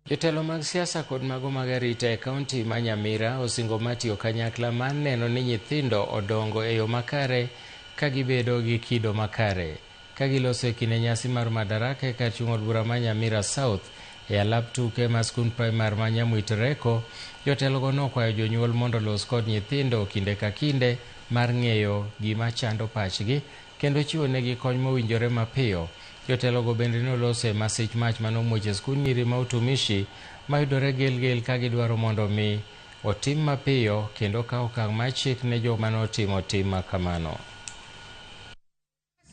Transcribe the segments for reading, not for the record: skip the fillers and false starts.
Jotelo mag siasa kod mago mag arita e kaunti ma Nyamira osingo mar tiyo kanyakla mar neno ni nyithindo odongo e yo makare ka gibedo gi kido makare. Ka giloso e kinde nyasi mar Madaraka e kar chung' od bura ma Nyamira South e alap tuke ma skund primar ma Nyamwitereko, jotelogo nokwayo jonyuol mondo olos kod nyithindo kinde ka kinde mar ng'eyo gima chando pachgi kendo chiwo negi kony mowinjore mapiyo. Jotelogo bende noloso e masich mach mane omuoch e skund nyiri ma Utumishi mayudore Gilgil ka gidwaro mondo mi otim mapiyo kendo kawo okang' mar chik ne joma notimo tim ma kamano.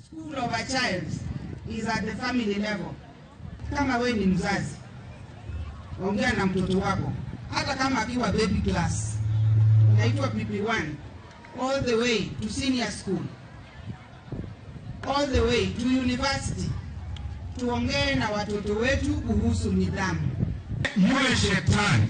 School of a child is at the family level. Kama we ni mzazi, ongea na mtoto wako, hata kama akiwa baby class, inaitwa PP1, all the way to senior school, all the way to university. Tuongee na watoto wetu kuhusu nidhamu. Yule shetani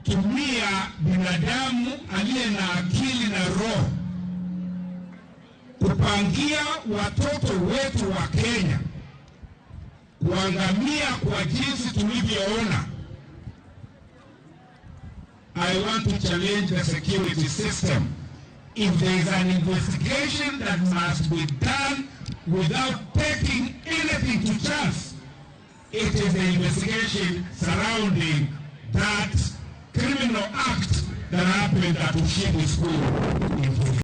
aliyetumia binadamu aliye na akili na roho kupangia watoto wetu wa Kenya kuangamia kwa jinsi tulivyoona. I want to challenge the security system. If there is an investigation that must be done without taking anything to chance, it is the investigation surrounding that criminal act that happened at Ushindi School in